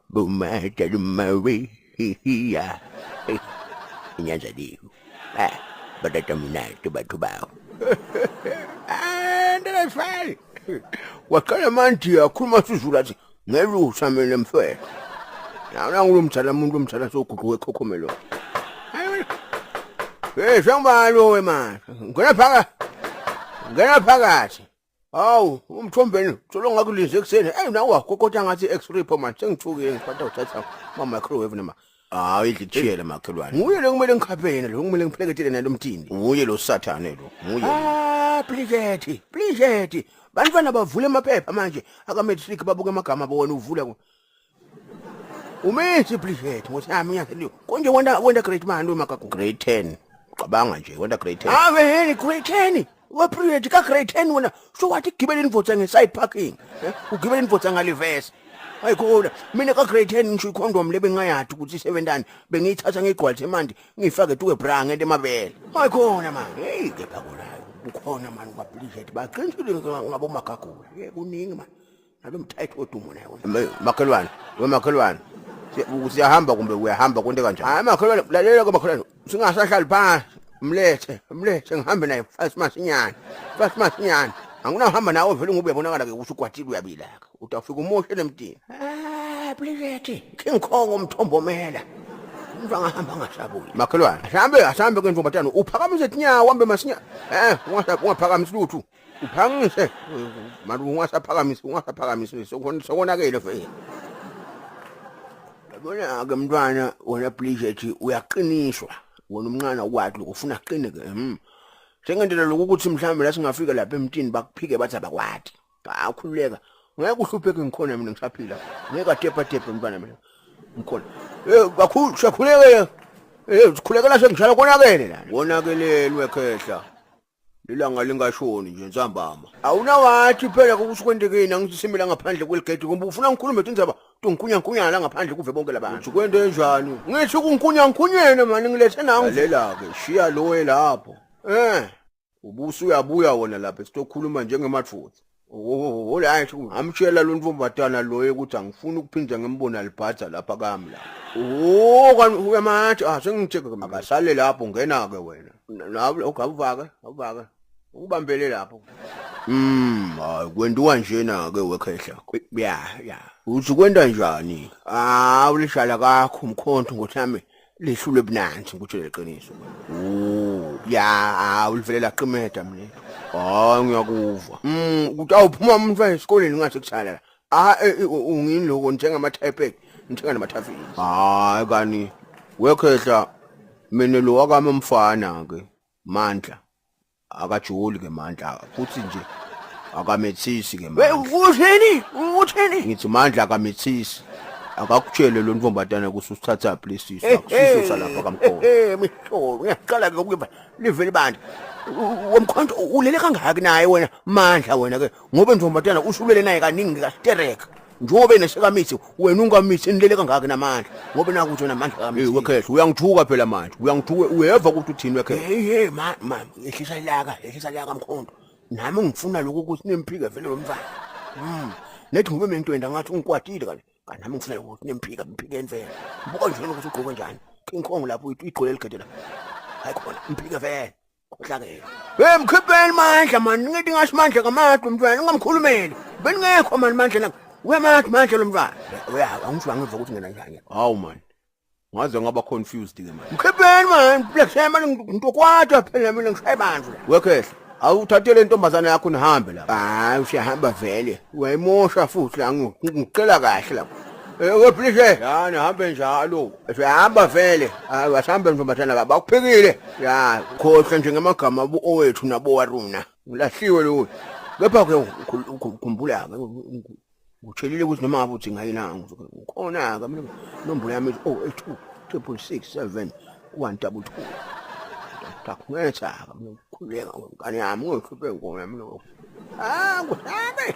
Bomatalumawehia. Inyanzaliwe. Ah, batatamnati batho bawo. Ah, ndalafali. Waqala manje akhuluma isiZulu athi ngelusa mina mfethu. Nawu lo mdala umuntu omdala soguquka ekhokhomelo. Hayi. Hey, sengibani we manje? Ngena phakathi. Ngena phakathi. Hawu, umthombeni solo ngakulinze ekuseni. Ey nawe wakokota ngathi x-ray pho manje sengithukile ngiphatha uthatha ma microwave noma. Hayi idlithiyele makhelwane. Nguye lo kumele ngikhaphe yena lo kumele ngipheketele nalo mthini. Nguye lo sathane lo. Nguye. Ah, please, please. Bantwana bavule amaphepha manje aka matric babuke amagama bona uvula ku. Umithi please ngothi nami ngiyatheliwe. Konje wenda wenda grade man lo makaku. Grade 10. Cabanga nje wenda grade 10. Ave yini grade 10? We period ka grade 10 wena so wathi gibela indvodza nge side parking. Eh? Ugibela indvodza ngalivese. Hayi khona mina ka grade 10 ngisho icondom le bengingayadi ukuthi isebentani bengiyithatha ngigqwalithe manje ngiyifake tuke bra ngente emabele. Hayi khona man. Hey kepha kona ukhona man kwa please baqinisile ngabo magagula. Hey kuningi man. Nalo mthetho odumo naye wena. Makhelwane, we makhelwane. Siyahamba kumbe uyahamba konke kanjani? Hayi makhelwane, lalela ke makhelwane. Singasahlali phansi. Mlethe, mlethe ngihambe naye fast masinyane. Fast masinyane. Anginahamba nawe vele ngoba uyabonakala ke ukuthi ukwatile uyabila ke. Utawufika umoshe lemtini. Ah, please King Kong umthombomela. Umuntu angahamba angasabuyi. Makhelwane, asambe asambe ke ntombazane uphakamise tinyawo uhambe masinya. Eh, ungaphakamisi lutho. Uphakamise manje ungasaphakamisi ungasaphakamisi sokonakele vele. Yabona ke mntwana wena please ethi uyaqiniswa wena umncane ukwazi lokho ufuna aqine ke. Sengendlela lokhu ukuthi mhlawumbe la singafika lapha emtini bakuphike bathi abakwati. Hayi khululeka. Ngeke uhlupheke ngikhona mina ngisaphila. Ngeke atepa tepe mntwana mina. Ngikhona. Eh kakhulu siyakhuleka. Eh sikhulekela sengishala konakele la. Konakelelwe khehla. Lilanga lingashoni nje nsambama. Awunawathi phela ukuthi kwentekeni angithi simila ngaphandle kweligedi kumbe ufuna ngikhulume tindzaba tunkunyankunyana la ngaphandle kuve bonke labantu. Uthi kwente njani? Ngithi kunkunyankunyene mani ngilethe nangu. Lalela ke shiya lowe lapho. Eh. Ubusu uyabuya wona lapha sitokhuluma njengemathutha. Oh, la ngamtshela lo ntombazana loyo ukuthi angifuni ukuphinda ngimbona libhadza lapha kami la. Oh, kanti uyamathi ah sengitsheke ke. Akasale lapho ngena ke wena. Nawe awuvake, awuvake. Ukubambele lapho. Hayi kwendiwa njena ke wekhehla. Ya, ya. Uthi kwenta njani? Ah, ulishala kakho umkhonto ngothami. Lihlule ebunanzi ngikutshele iqiniso. Oh, Ya, ah ulivele laqimeda mina. hayi ngiyakuva. Ukuthi awuphuma umuntu esikoleni ngathi kusala la. Ah, ungini lokho njengama type ngithenga namathafisi. Hayi kani wekhehla mina lo wakami umfana ke Mandla akajoli ke Mandla futhi nje akamethisi ke We Mandla. uthini? Uthini? Ngithi Mandla akamethisi. Akakutshele lo ntombazana ukuthi usithatha lesisu akusiso salapha kamkhona. Eh, mihlolo ngiyaqala ke ukuba livele bandla. Womkhonto ulele kangaki naye wena Mandla wena ke ngoba ntombazana usulele naye kaningi kastereka. Njengoba enesekamithi wena ungamithi nilele kangaki namandla ngoba naku uthi namandla Hey kamithi. wekhehla uyangithuka phela manje uyangithuka uyeva ukuthi uthini wekhehla. Hey hey ma ma ehlisa ilaka ehlisa ilaka mkhonto. Nami ngifuna lokho ukuthi nimphike vele lo mfana. Nethi ngoba mina into enda ngathi ungikwatile kanti. Kanti nami ngifuna ukuthi nimphike mphikeni vele. Buka nje ukuthi ugqoke njani. King Kong lapho igqole ligede la. Hayi khona mphike vele. Khohlakele. Hey mkhipheni mandla man ngithi ngasho mandla kamadwa mntwana ungamkhulumeli. Beningekho man mandla la. Uyamazi mandla lo mntwana. Uya angisho angiva ukuthi ngena njani. Hawu man. Ngaze ngaba confused ke manje. Mkhipheni man Black Sam ngitokwata phela mina ngishaye bantu la. Wekhehla awuthathele intombazana yakho nihambe lapha. Hayi usiyahamba vele. Uyayimosha futhi la ngicela kahle la. Eh we please. Ya nihambe njalo. Siyahamba vele. Hayi asambe ntombazana baba akuphikile. Ya khohlwa nje ngamagama abo owethu nabo waruna. Ngilahliwe lo. Kepha ke ukhumbula ke ngitshelile ukuthi noma ngabe uthi ngayinanga ukhona ke mina nombolo yami 082 667 122. Takunetha ke mina ukhuleka ngane yami ngihluphe ngona mina. Ah kuhambe.